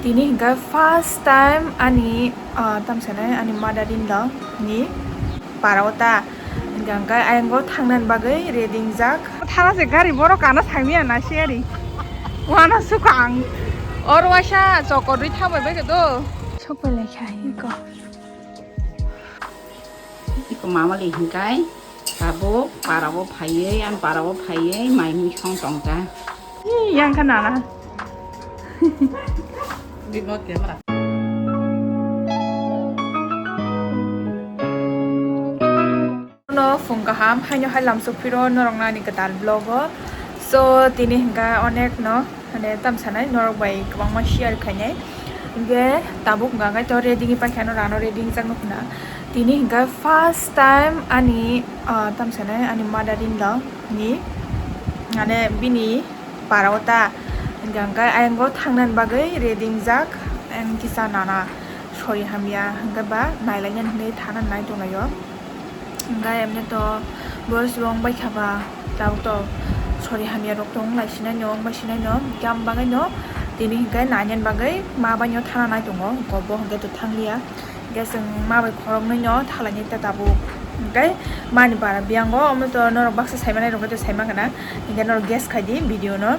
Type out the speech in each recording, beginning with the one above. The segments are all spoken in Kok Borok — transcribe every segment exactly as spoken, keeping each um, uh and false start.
Tini hingkha first time ani, ah, tamsanai ani mother in law ni para o ta. Hingkha hingkha ayang o thangna bagwi ready wngjak. Thana se gari borok kana thangya na se ari. Wana suka ang. Or waisa chokodwi thabai bai do. Sok pai lai kha hiko. Iko mama le hingkai tabuk para o phaiwi, ang para o phaiwi mai mui song tongkha. Ih, yang kha nana. Bimo camera. No phung kaham, haino hai lamsok phiro norok nani kwtal vlog o. So, tini hingka onek no, mane, tamsanai norok bai kwbangma share khainai. Hingke tabuk hingka khe to ready ni paikha no rano ready ni chang nukna. Tini hingka first time ani, ah, tamsanai ani mother in law ni, mane, bini para o ta. Hingka hingka ayang o thangna bagwi ready wngjak, ang kisa nana sori hamya hingke ba nailainani hinwi thana nai tonglaio. Hingke emne to boyos bo wng bai kha ba, tabuk to sori hamya rok to wng lai sinai no, wng bai sinai no, hingke am bagwi no tini hingke nainani bagwi ma bai no thana nai tongo, hingke bo hingke to thangliya. Hingke chwng ma bai khoroknwi no thalainai ta tabuk, hingke mani bara biyango omo to norok baksa sai manai rok to sai mankha na, hingke norok guess khai di video no.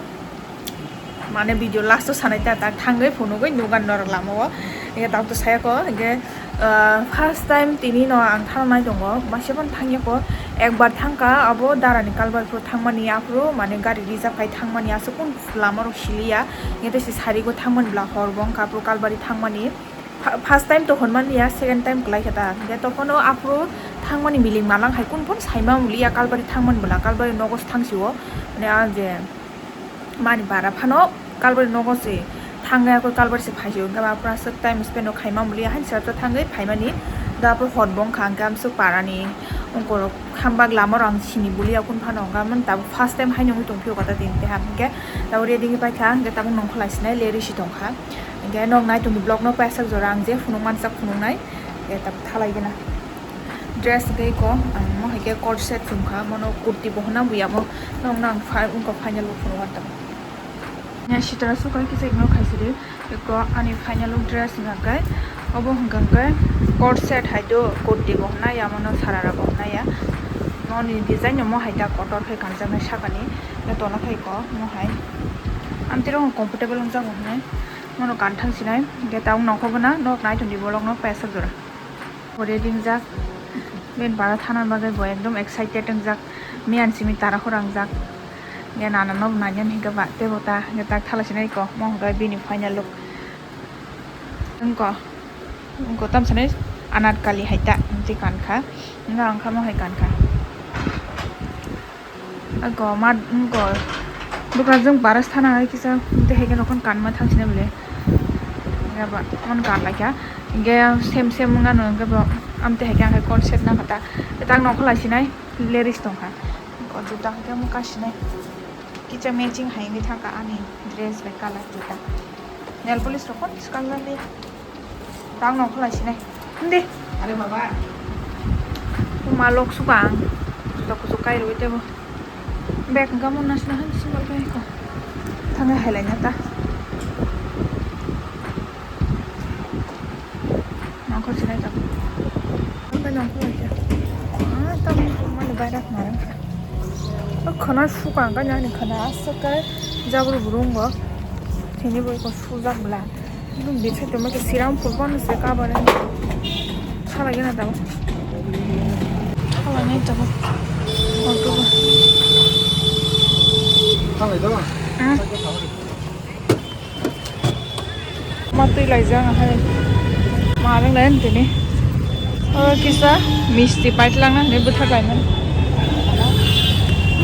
Mane video last o sanai ta, ta thangwi phunugwi nugan norok lama o. Hingke tabuk to saya ko, hingke, ah, first time tini no ang thang nai tongo, masa phano thangya ko, ekbar thangkha abo dara ni kalbar phuru thangmani aphuru mane gari reserve khai thangmani aswk kun lama rok siliya, hingke tei se sari go thangmani bwla hor bo wngkha aphuru kalbari thangmani. Fa-, first time to hwnmani ya, second time kwlai kha ta, hingke to phano aphuru thangmani miling malang hai kun phano sai ma muliya kalbari thangmani bwla kalbari nogo se thang si o, mane ang je. Mani bara phano kalbari nogo se thangya, koi kalbari se phaisio, hingke ba phura swk time spend no khaima muliya, haini sara thangwi phaimani. Da phuru hot bo wngkha, hingke amswk parani ongkorok hambak lama rang sini buliya kun phano, hingke amoni tabuk first time haino wngwi tongphio kota tini teha, hingke tabuk ready wngwi paikha, hingke tabuk nongkhor lai sinai le risi tongkha, hingke nog nai tongdi vlog no paisa jora ang je phunuk mansak phunuknai, hingke tabuk thalai gana. Dress hwnkhe iko, ang mo hai khe court set chumkha, mono kurti bo hwnna buya mo, nokno ang fi-, wngkha final o phunukha tabuk. Ya sitra suka kisa ignore khaisidi, iko ani final o dress hwnkha khe, obo hwnkha khe court set hai do, kurti bo hwnna ya, mono sarara bo hwnna ya. Noni design no mo hai ta kotor khe kanjaknai sakani, ya tola khe iko mo hai. Amtwrok comfortable wngjago hwnwi, mono kanthang sinai, hwnkhe tabuk nongkhor gana nok nai tongdi bolok no paisa jora. Pore ringjak. Ben bara thana bagwi bo ekdom excited wngjak. Miyan simi tara khorang jak. Ya nana no nanya ni hwnkhe ba tebo ta hwnkhe tak thala sinai ko mo hwnkhe bini final look. Wngko wngko tam sanai anarkali hai ta twi kankha. Wngkha wngkha mo hai kankha. Ako ma, ako dukra jeng bara sana hai kisa, tei hai khe nokon kanma thang sini bole. Hingke ba, mon kan laikha. Hingke sem sem wngkha no, hingke ba, am tei hai khe ang khe court set nang kha ta. Tang nokho lai sinai, leris tongkha. Ko juta hingke mo ka sinai. Kicha matching hai wngwi thangkha ani dress bai colour juta. Nail polish rok kono swkang jani. Tang nong khlai sinai. Hindi. Are baba. Ma lok suka ang. Juta kuchuk kai rwi tebo. Bag hwnkha mo nasna han single kai ko. Thangwi hai lai na ta. Nongkhor sinai tabuk. Ang bai nongkhor lai kha. Ah, tam mani bai rak nai. O khana suka ang kanya ni khana aswk kai jabru burung bo. Thini bo ko sujak bla. Bini side o masa siram purban se kabar. Sala gana tabuk. Sala nai tabuk. Auto bo. Sala do. Hmm. Ma twi laijak hai. Ma rwng lai tini. O kisa misti paitlang na hinwi bwthar laimani.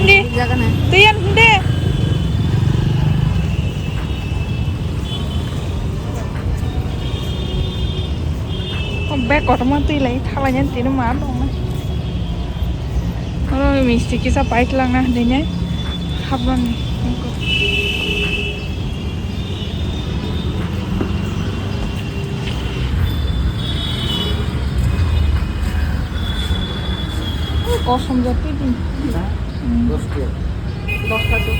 Hindi. Jaga na. Twi yan hindi. O bag kotorma twi lai thalai yan tini ma tong na. Oro misti kisa paitlang na hinwi hapmani. Kosom jati din. Hmm. Dos ta. Dos ta do.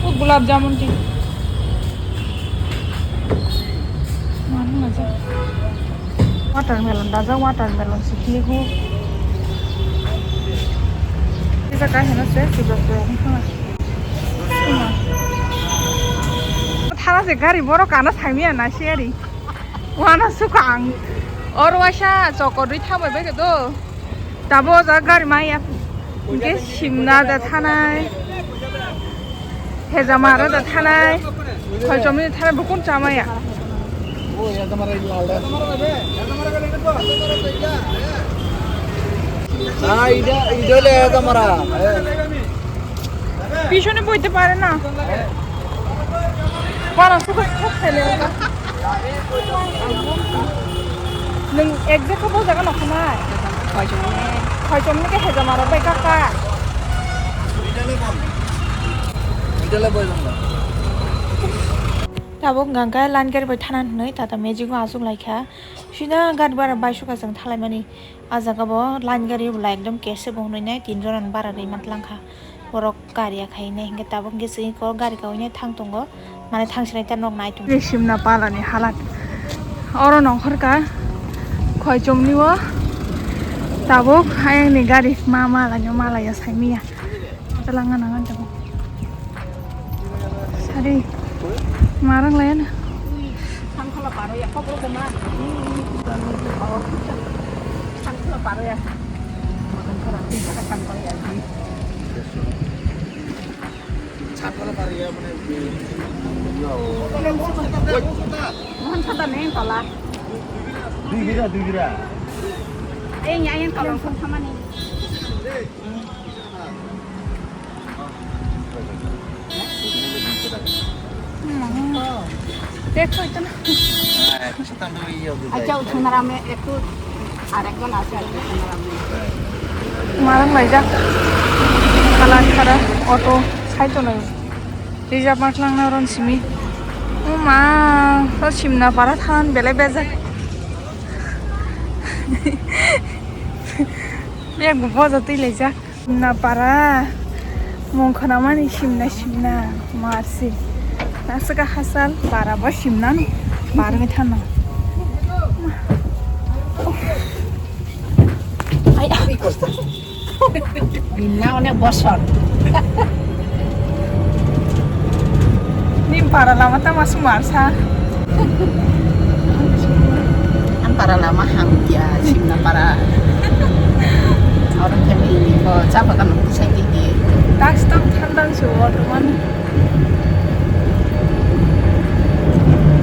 O gulab jamun din. Watermelon, dajak watermelon si kiligo. Kisa kahino se, si bok bok wngkha. Thana se gari borok kana saimaya na se ari. Wana suka ang. Oro waisa chokodwi thambai bai do. Tabo o jaga gari maya. Hingke simna da thanai. Hejamara da thanai. Khoichomni thanai bukun chamaya. Ah, ida, ida le hejamara. পিছনে বইতে পারে না। Para suka kok sele. Nung exact ko bojaga no khana. Khoichomni. Khoichomni ke hejamara bai kaka. Tabuk gangkai line gari bai thana hinwi Tata Magic o achuk laikha. Sida gari bara bai suka chwng thalaimani. A jaga bo line gari bo lai ekdom kese bo hinwi nai tin jora ni bara rwi man tlangkha. Borok gari ya khai nai hinkhe tabuk hwnkhe chwng kok gari kaui nai thang tongo, mane thang sinai ta nok nai tongo. Simna pala ni halat oro nongkhor ka Khoichomni o tabuk ayang ni gari ma mala no mala ya saimanya. Talanga nangan tabuk. Sari. Marang layan. Sangkhala paro ya, kok rok ma. Sangkhala paro ya. Makan kora, sangkhala paro ya. Sangkhala paro ya, mane. Mohon sada neng tola. Dui gira, dui gira. Eh, nyayang kalau song sama nih. দেখো এটা না। আচ্ছা, ওনারা আমি একটু আরেকজন আছে, আরেকজন ওনারা আমি। Marang laijak. Kalan khara auto sai tonai. Reserve ma thlangna ron simi. O ma, to simna para than belai bejak. Bag bo boja twi laijak. Simna para mung khwnamani simna simna marsi. Nasaka hasal para bo simna no barwi thano. Ai, ai. Bina onek bosor. Nim para lama ta mas marsa. Ang para lama hangtia, simna para. Orang kami ini ko chapa kan saya di. Tax tam thandang su teman.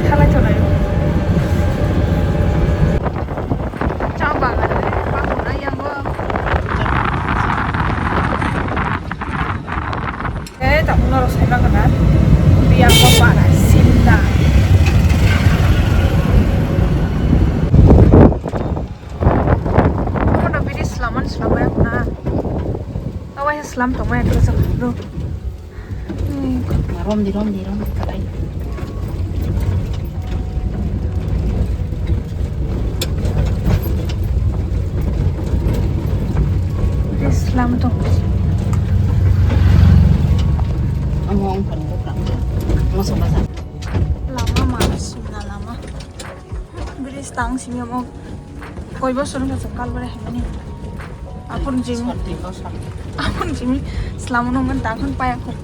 Thalai thalai. Chapa kan, apa pun ayam bo. Eh, tak pun orang saya makan. Biar kau panas, simna. Kono biri selaman selama yang na. Tawa ya selam tong ya terus bro. Rom di, rom di, rom di, kalai. Islam to. Amo ang kan ko kan. Mo sa basa. Lama mas na lama. Bridge tang simi mo. Koi bosor wngkha chwng Kalbari haimani. Aphuru jim. Aphuru jim. Slamo nungman ta khon paya khon.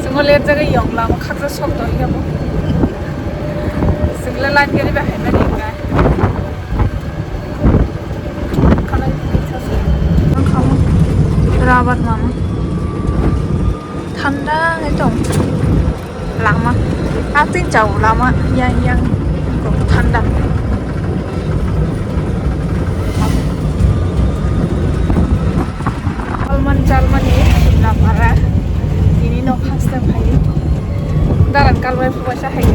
Chwngno lerjagwi yong lama khaksa sok tongya bo. Chwngla line gari bai haimani hwnka. Rubber mama. Thanda ekdom. Lama. Ating jao lama. Yang, yang. Thanda. Alman jalmani Simla para. Tini no first time hai. Daran kalbai phubaisa hai.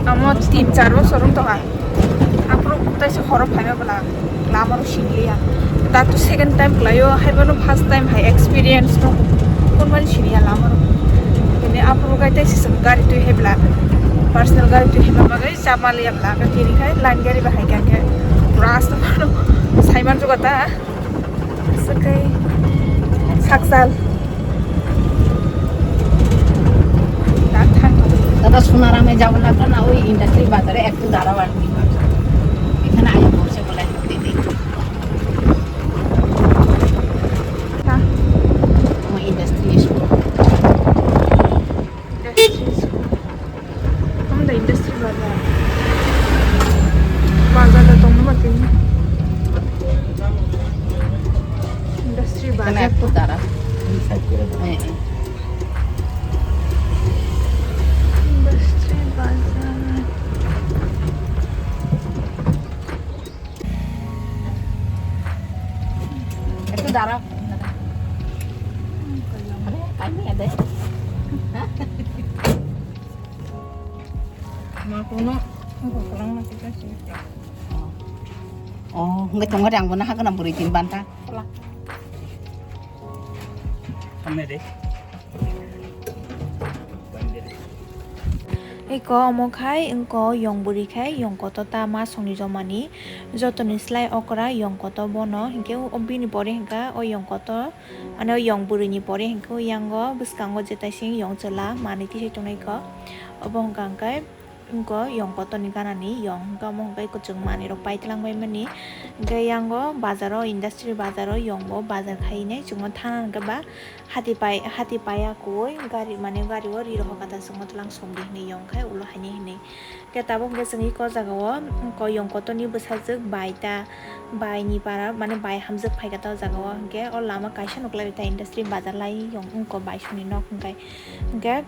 Amo tin char bosor wng tonga. Aphuru taisa horo phaiba bwla. Lama rok singliya. That to second time khlaio, haibono first time hai experience no. Kunmani siniya lama rok. Tini aphuru kai taisa gari twi hai bwla. Personal gari twi hai bwla. Chapmaliya bwla khe kiri khai line gari bahai khe pura aste phano saiman jugo ta. Aswk khai saksal. Tata Sunarame jabo lagto na, oi industry bazare ektu dara bar di. Ekhane ayo bose bolai hote de. Ha? Oi industry school. Industry school. Tamo da industry bazar. Bazar da tongma tini. Industry bazar to. Dara. Eh, eh. Industry bazar. Itu darah. Ada kainnya ada. Ma kuno, aku pulang nanti kasih. Oh, nggak tunggu yang mana hak nang beri timban ta. Pulang. Kami deh. Eko omo khai wngko yong bwrwi khai yong kotor ta ma songni jomani jotoni slai okra yong kotor bono hinkhe o bini pore hinkha o yong kotor mane o yong bwrwini pore hinkhe o yango bwskango jetaising yong chwla manwi tisai tongnai kho obo hwnkha hinkhe wngko yong kotorni ganani yong hinkhe omo hinkhe kwchwng manwi rok paitwlang bai mani hinkhe yango bazaro industry bazaro yongo bazar khainai chwngno thana hinkhe ba. Hati pai, hati paiya koi, gari mane gari o ri rohor kata chwngno twlang som di hinwi yong khai ulo haini hinwi. Khe tabuk hwnkhe chwng iko jaga o ko yong kotorni bwsajwk bai ta, bai ni para mane bai hamjwk phai kata o jaga o hwnkhe o lama kaisa nuklai ta industry bazar lai yong wngko bai songni nok hwnkhe. Hwnkhe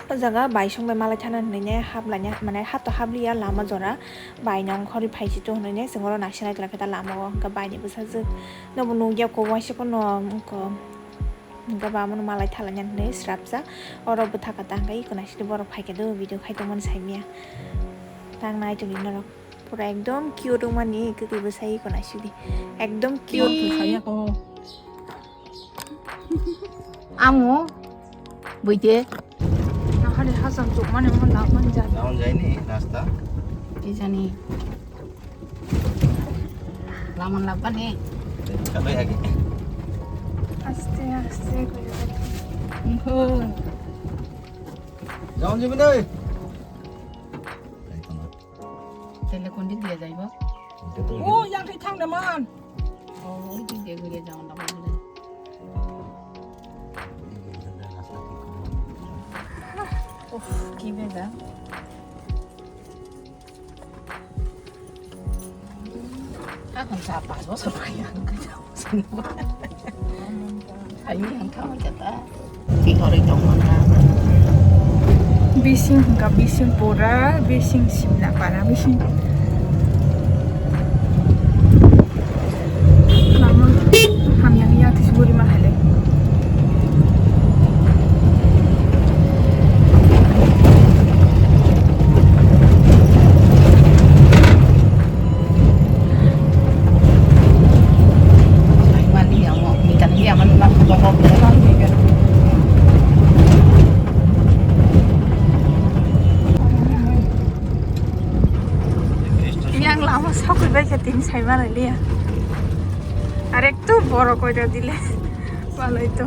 o jaga bai song bai malai thana hinwi ne hap laina mane hap to hap liya lama jora bai nong khori phai si to hinwi ne chwng oro naising lai kha ta lama o hwnkhe bai ni bwsajwk no bo nukya ko waisa pono wngko. Hingke ba, amono malai thalaina hinwi srapsa. Oro bwtha kata hingke iko naisidi borok phaikhe do video khai tongmani saimanya. Tang nai tongdi norok. Pura ekdom cute wngmani kwtwi bwsai iko naisidi. Ekdom cute. Amo buide. Nahari hasam chukmani mo lakmani jani. Lawan jaini rasta. Ki jani. Laman labani. Kabai agi. Aste aste koi. Jawan jibi dai. Tele kondi dia jaibo. O yang thai thang naman. O oi dia guri jawan naman. Uff, ki beda. Hakon sa pas bosor kaya. Ayo yang kau kata. Ti hori tong mana. Bising hingka bising pura, bising simna para bising. Lama hamya ya tis buri mahale. Yang lama sakwi bai khe tini sai manai liya. Are ektu borok koita dile. Walai to.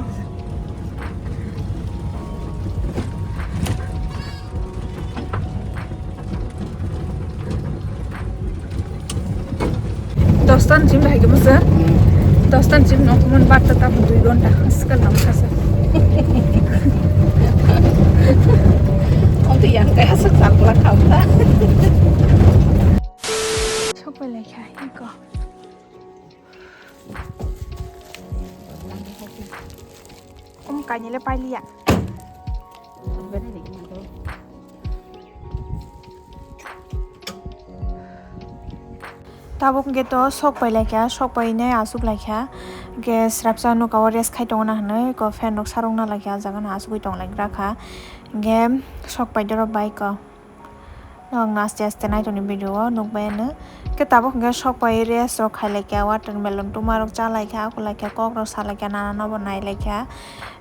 Dostan gym hai kemo sa. Dostan gym no kumon batta ta dui gonta. Askal nam khasa. Pailiya. Tabuk hwnkhe to sok pai laikha, sok pai nai aswk laikha. Hwnkhe srapsa nuka o rest khai tongna hinwi ko fan rok sarwkna laikha, ah jaga no aswkwi tong laikha. Hwnkhe sok pai doro bike o. Nwng aste aste nai tongni video o nukbai ano. Hwnkhe tabuk hwnkhe sok pai rest rok khai laikha, watermelon tuma rok cha laikha, aku laikha, kok rok sa laikha, nana no bo nai laikha.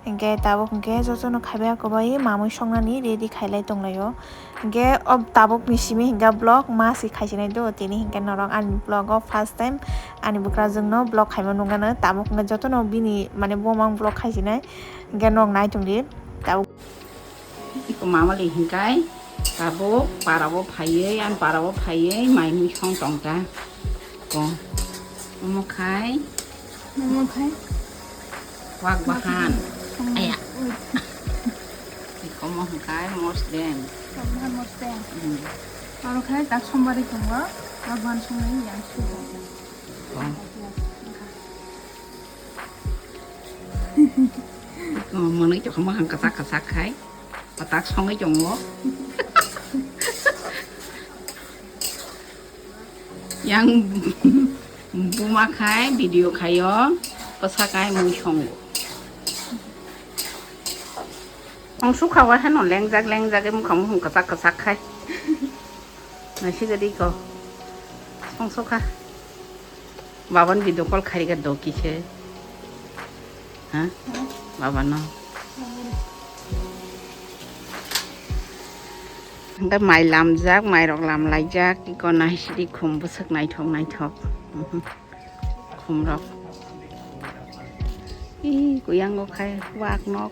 Hwnkhe tabuk hwnkhe jotono khaibai ako bai mamwi songnani ready khailai tonglaio. Hwnkhe o tabukni simi hwnkhe vlog ma si khaisinai do, tini hwnkhe norok ani vlog o first time ani bwkrajwkno vlog khaima nukgano. Tabuk hwnkhe jotono bini mane bumang vlog khaisinai, hwnkhe norok nai tongdi tabuk. Iko mamali hwnkhe tabuk para o phaiwi, ani para o phaiwi mai mui song tongkha. Ko omo khai. Omo khai. Wak bahan. Aya. Ui. Iko omo hwnkhe mosdeng. Wak bahan mosdeng. Hmm. Aro khai tak sombari tongo. Wak bahan songnai yang sugo. Oh. Iko omo nai tongkha, mohang kwchak kwchak khai. Patak songwi tongo. Yang buma khai video khaio, bwsa khai mui songo. Song sukha wa heno lengjak lengjak e mukha muhung kwchak kwchak khai. Naisik adi ko. Song sukha. Baban video call khairika do kise. Ha? Babano. Hingke mai lamjak, mai rok lam laijak, iko naisidi khum bwswk naithok naithok. Mhm. Khum rok. Ih, kuyango khai wak nok.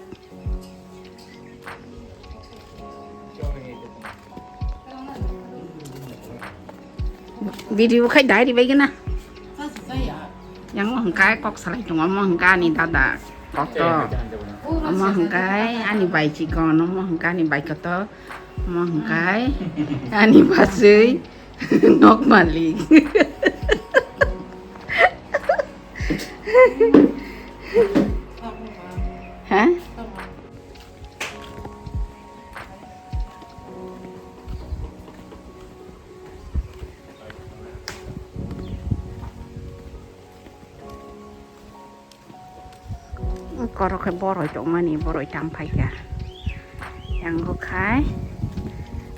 Video khai dai ribai gana. Yang mo hingkai kok salai tongo, mo hingka ani dada kotor. Mo hingkai ani bai chikon, mo hingka ani bai kotor. Mo hingkai ani bachwi nok malik. Ha? Korok khe boroi tongmani, boroi tam phaikha. Yang bo khai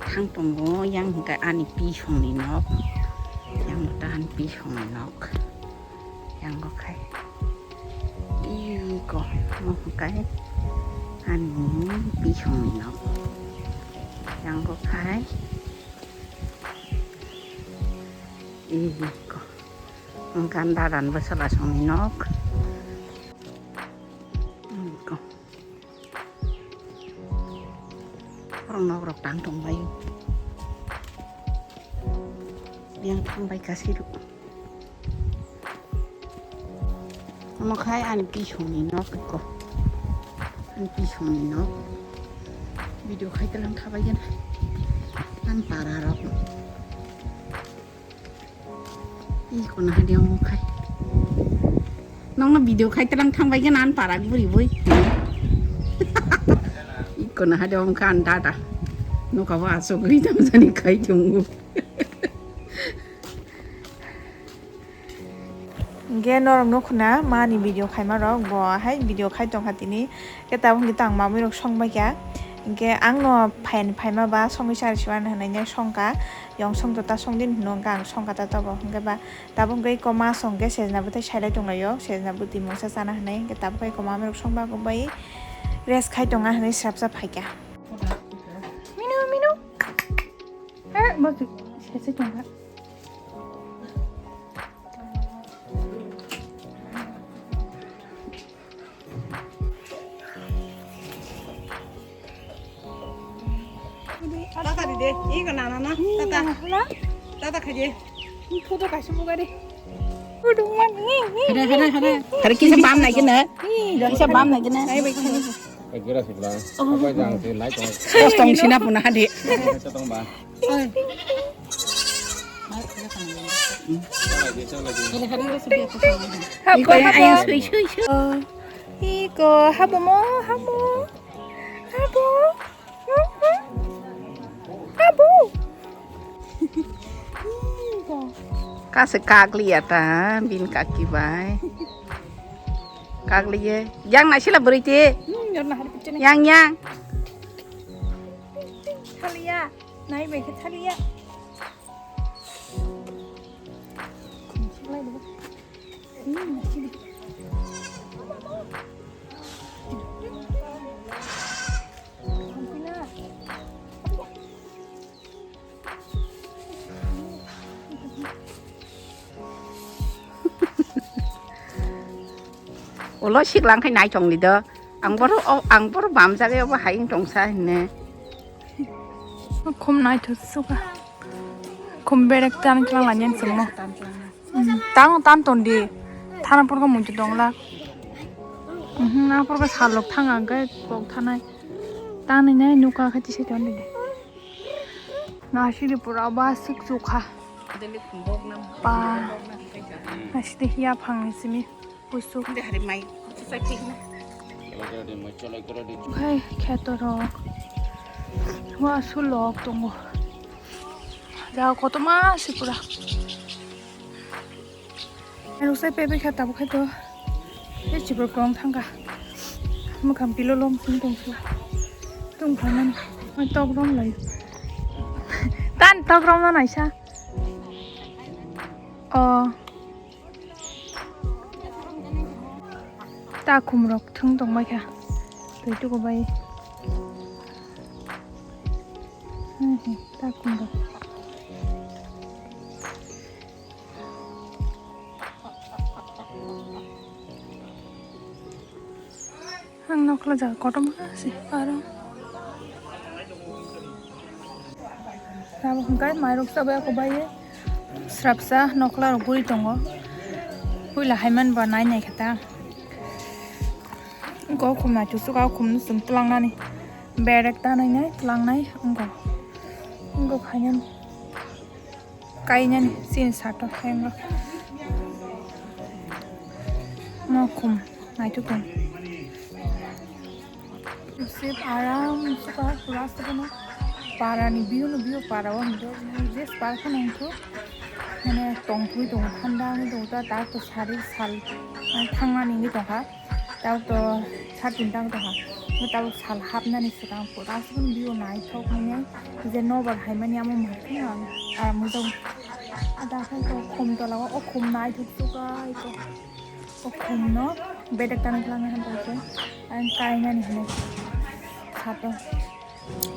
thang tongo, yang hwnkhe ani pisongni nok, yang bo ta ani pisongni nok. Yang bo khai iko mo hwnkhe ani pisongni nok. Yang bo khai iko. Hwnkhe dadan bwsala songni nok. Iko. Oro nok rok tang tong bai. Yang thang bai kasi ruk. Omo khai ani pisongni nok iko. Ani pisongni nok. Video khai telang khabai gana. Ani para rok. Iko naha de omo khai. Nokno video khai telang thang bai gana ani para buri bui. Iko naha de omo kha ani dada. Nokha bo asok ri tam jani khai tongo. Hingke norok nukho na mani video khaima rok bo hai video khai tongkha tini. Khe tabuk hingke tang mamui rok song bai kha. Hingke ang no phain phaima ba songwi chari siwan hinui nai songkha. Yong song to ta song din hino hingke ang songkha ta tobo hingke ba tabuk hingke koma song khe sejna bwthai sailai tonglaio. Sejna bwtwi mungsa chana hinui hingke tabuk khe koma mamui rok song ba bai rest khai tonga hinui srapsa phaikha. Minu minu. Eh, bo tu sese tongkha. Tata di de, iko nana na, tata. Tata khaje. Photo kaisa buga de. Photo man. Hare, hare, hare. Hare kisa bam nai kena. Kisa bam nai kena. Ai bai kena. Kos tong sina puna hadi. Iko habo mo, habo. Ase kakliya ta, bin kaki bai. Kakliye. Yang naisila beri te. Hmm, yang, yang. Thaliya. Nai bai khe thaliya. Ulo siklang khai nai tong di do. Ang boro, o, ang boro bam jaga obo hai tong sa hinne. Khum nai thu suka. Khum berek tan klang la nyen sungmo. Hmm, tang tan ton di. Thana porko muitu dongla. Mhm, na porko salok thang ang kai kok thanai. Tani nai nuka kha tise ton di. Na sidi pura ba suk sukha. Ba. Na sidi ya phang ni simi. Pusu. Hai, kheto rok. Wa sulok tongo. Ja koto ma si pura. Ruk sai pepe kha tabuk khai to. Tei chibro krong thangka. Mukhang pilo lom sing tong su. Tung khamani. Mai tok rom lai. Tan tok rom na naisa. O. Ta khum rok thung tong mai kha. Twi tuku bai. Hmm, ta khum rok. Ang nokla jaga kotorma se aro. Tabuk hwnkhe mairok chabai ako bai srapsa nokla rok guri tongo. Puila haiman ba nai nai khe ta. Go khum nai chusuk o khum no chwng twlang nani. Berek ta nai nai twlang nai wngkha. Wngkha khainani. Kainani chini sato hengo. No khum naituk tong. Sip aram suka pura suka no. Para ni view no view para o hinto. Je para khana hinto. Mane tongthui tongo thanda wngwi tongo ta tak to sari sal thangmani wngwi tongkha. Tabuk to sat tin tang tongkha. Tabuk sal hapnani swkang pura aswkno view naithok manya. Je nobar haimani amo mangkheno ang, ah, mujung. Ada khe to khum tola o, o khum naithok sukai to. O khum no bedek tani kwlangna hwnba khe ang kainani hwnwi sato.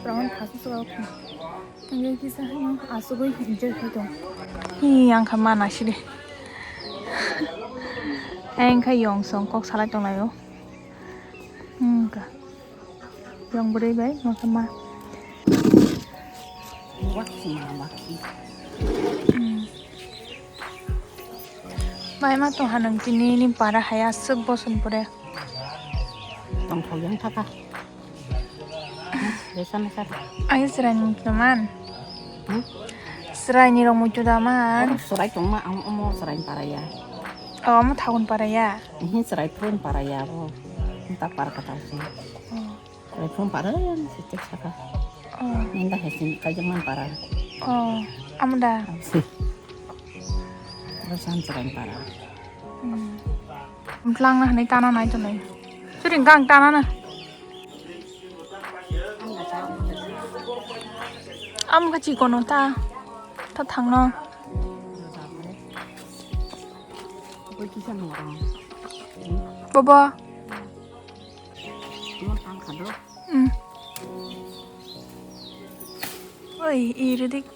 Pura hwn khasu suka o khum. Ang kisa hwnwi asugwi enjoy khai tong. Hi ang kha mana sidi. Ang kha yong song kok salai tong lai o. Wngkha. Yang bwrwi bai wngkha ma. Hmm. Bai ma tongha nang tini ni para hai aswk boson pore. Tongthok yang thaka. Desa mesa. Ai chwrai ni muitu da man. Hmm? Chwrai ni rok muitu da man. Oro chwrai tongma ang omo chwrai para ya. Oh, omo thagun para ya. Ehe, chwrai phone para ya bo. Ta para kata se. Oh. Chwrai phone para ya ni se tek saka. Oh. Ninda hesin kaijak man para. Oh, amo da. Aro san chwrai para. Hmm. Tlang na hwnwi tana nai tonwi. Suri gang tana na. Am kha chikono ta. Ta thangno. Baba. Hmm. Oi, iri dik.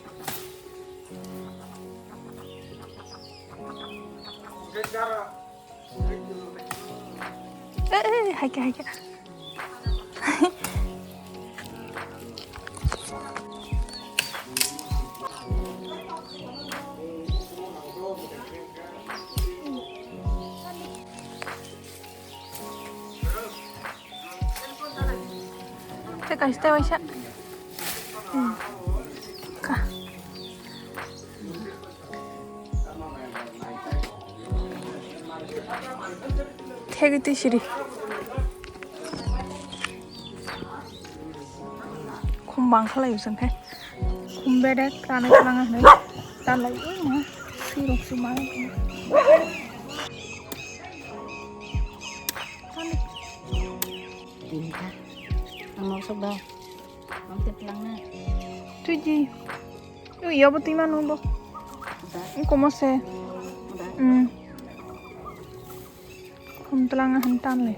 Eh, eh, haikhe, haikhe. Tei kaisa tei waisa. Hmm. Ka. Thegi twi siri. Khum bang khalai usang khe. Khum bedek tana kwlanga hwnwi tanlai ui ma. Tirok se mano. Ini kah? Ang mau sok ba? Ang teplang na. Tuji. Ui, ya bo tui mano bo. Ba. Ang komo se. Ba. Hmm. Khum tlang han tam le.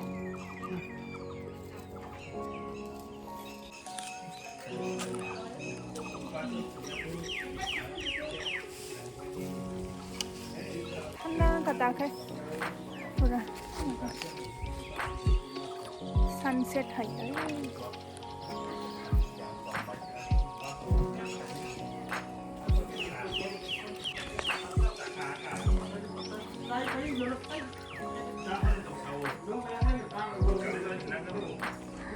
Thanda kata khe pura sunset hai tai.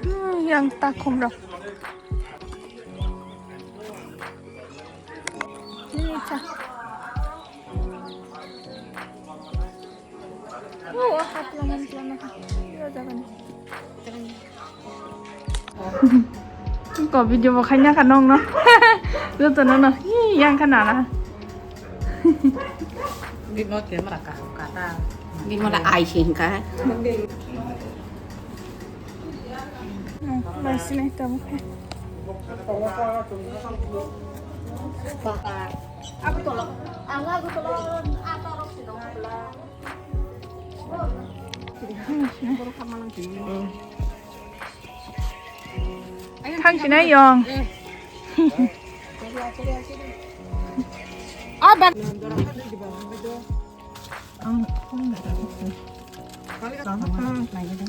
Hmm, yang takhum rok. Ini cha. Oh, hap laman laman. Iya, jangan. Ko video bo khaina kha nong no. Joto no no. Hi, yang kha nana. Bimo camera ka kata. Bimo la ai sing ka. Hmm, bai sini tamu khe. Aku tolong. Aku, aku tolong. Apa rok sih dong? Thang sinai yong.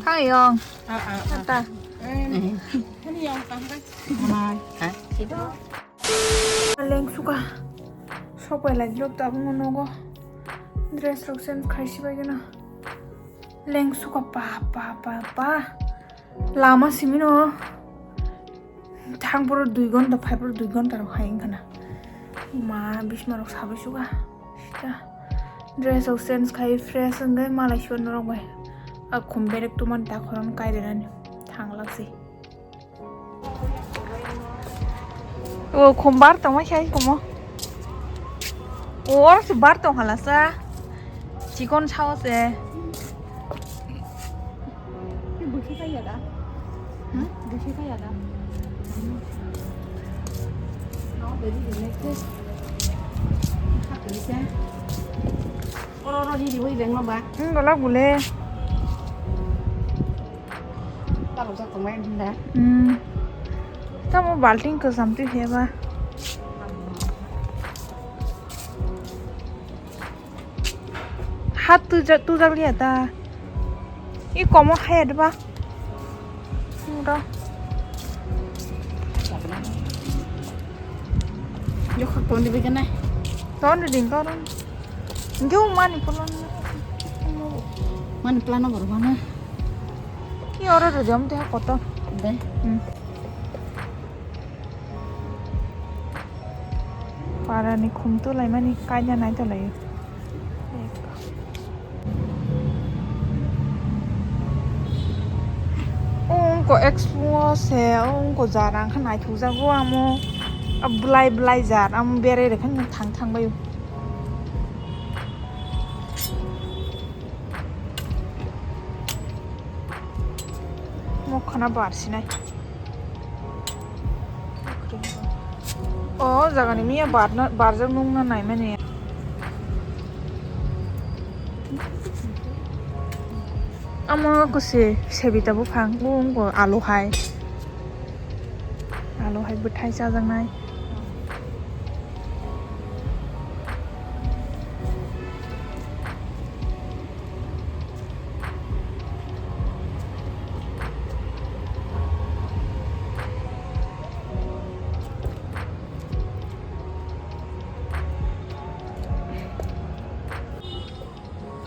Thang yong. Ata. Lengsuka. Sopai lai jilok tabuk nogo. Dress rok change khaisi bai gana. Lengsuka pa pa pa pa. Lama simi no. Thang poro dui gonta, phai poro dui gonta rok hai wngkha na. Ma bisma rok sabai suka. Sita. Dress rok change khai fresh wngwi malai suka norok bai. A khum berek tuman ta khoron kai rwnani. Thang lak si. O khum bar tongma khai komo. O oro se bar tong hala sa. Chikon sao se. Busi kaya da? Hmm? Busi kaya da? No, baby, the next day. Oro oro di di wai beng no ba. Hmm, golak bule. Tamo jak tongmai wngkha da? Hmm. Tamo balting kwcham twi heba. Hat tujak tujak liya ta. I komo haya deba. Ro. Yo khak ton dibi gana. Ton di ding koron. Ngiu mani polon. Mani plano borok mana? Ki oro rwdi, omo tei ha kotor. Dai. Hmm. Parani khum tulaimani kaina naitolaio. Ungko expo se, ungko jara wngkha naithokjago amo. A bwlai bwlai jar, amo berai rwkhe thang thang baio. Mokhana barsinai. O jagani miya barna, barjak nungna naimani. Amo kwse sebita buphang, bo wngkha alu hai. Alu hai bwthai chajaknai.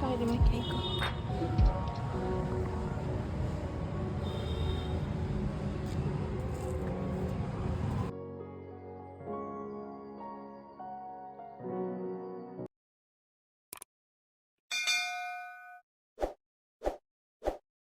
Kairima khaiko.